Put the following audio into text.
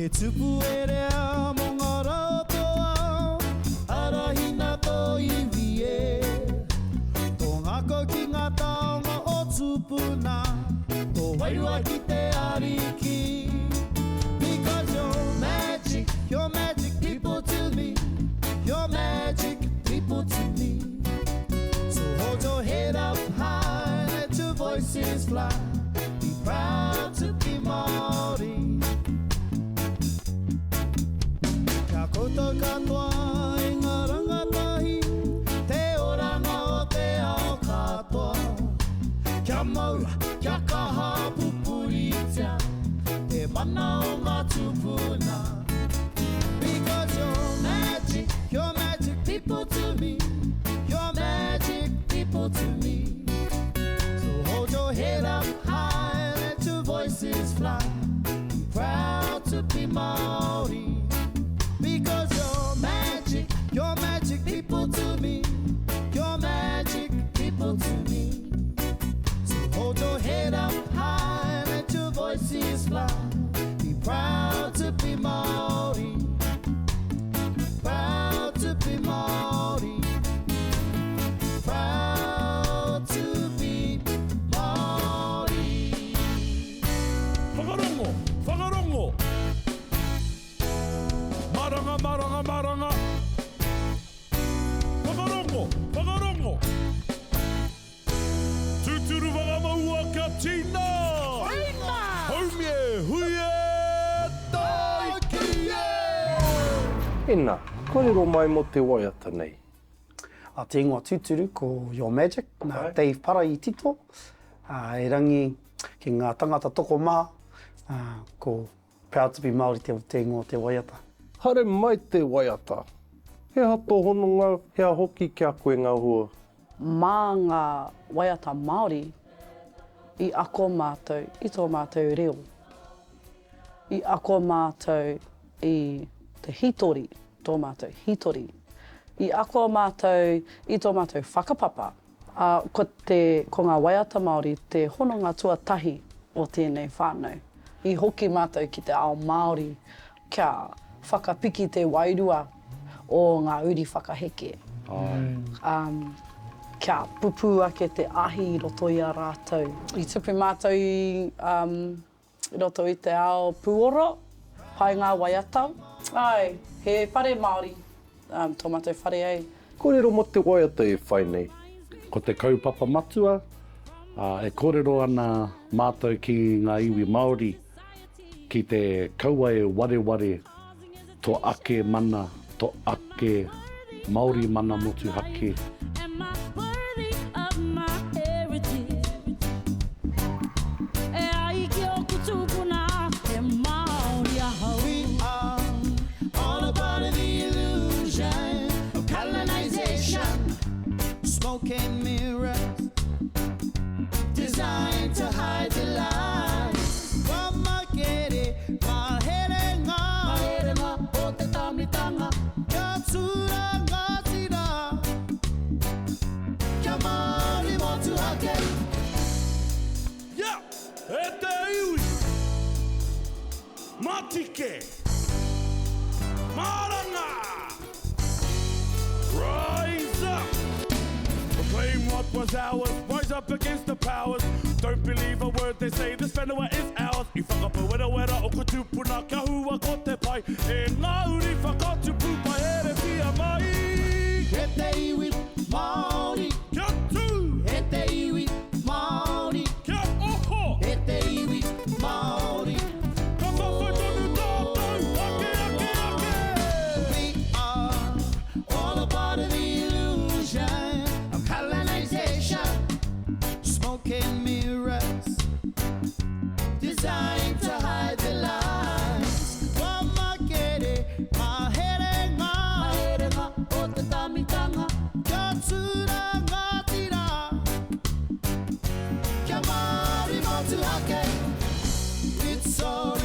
E tupu e rea mo nga ra o to ao, Arahina to iwi e. To ngakau ki nga taonga o tupuna, To wairua ki te Ariki. Because you're magic, you're magic people to me, You're magic people to me. So hold your head up high, let your voices fly. Be proud to be Māori. Kia koutou katoa e ngā rangatahi, te oranga o te ao katoa. Kia mau, kia kaha pupuritia, te mana o ngā tūpuna. Because you're magic, you're magic people to me. You're magic people to me. So hold your head up high, let your voices fly. Be proud to be Māori. Because you're magic, you're magic people to me. You're magic people to me. So hold your head up high, let your voices fly. Be proud to be Māori. Proud to be Māori. Proud to be Māori. Whakarongo! Whakarongo! Maranga, maranga, maranga! Whakarongo! Whakarongo! Tūturu whakamaua kia tina! Tina! Haumi e, hui e, tāiki e! Ena, korero mai mo te waiata nei. A te ingoa tūturu ko Your Magic, nā Dave Para i tito, ā, erangi ki ngā tangata tokomaha, ā, ko Proud to be Māori te, te ingoa o te waiata. Haere mai te waiata. He aha tō hononga, he aha hoki ki a koe ngā hua? Mā ngā waiata Māori i ako mātou i tō mātou reo. I ako mātou i te hītori, tō mātou hītori. I ako mātou i tō mātou whakapapa. Ā, ko te, ko ngā waiata Māori te hononga tuatahi o tēnei whānau. I hoki mātou ki te ao Māori kia whakapiki te wairua o ngā uri whakaheke. Ā, kia pupū ake te ahi i roto i a rātou. I tupu mātou i, ā, I roto i te ao pūoro, pai ngā waiata. Āe, he whare Māori tō mātou whare ei. Kōrero mō te waiata e whai nei. Ko te kaupapa matua, e kōrero ana mātou ki ngā iwi Māori ki te kaua e wareware To ake mana, to ake Maori mana motuhake. We are all a part of the illusion of colonization. Smoke and mirrors designed to hide the lies. Kua makere ngā herenga, ngā herenga o te tāmitanga. Kia tū rangatira, kia Māori motuhake. Yeah! E te iwi! Matike! Maranga! Rise up! Proclaim what was ours, rise up against the powers. Don't believe a word they say, this whenua is ours. I whakapawerawera oku tupuna kia hua ko te pai. E ngā uri whakatupu paeretia mai. E te iwi Māori. Kia tū! E te iwi Māori. Kia oho! E te iwi Māori. Ka whawhai tonu tātou, ake, ake, ake! We are all a part of the illusion of colonization. Smoke and mirrors designed to hide the lies. Kua makere ngā herenga, ngā herenga o te tāmitanga. Kia tū rangatira, kia Māori motuhake. It's all.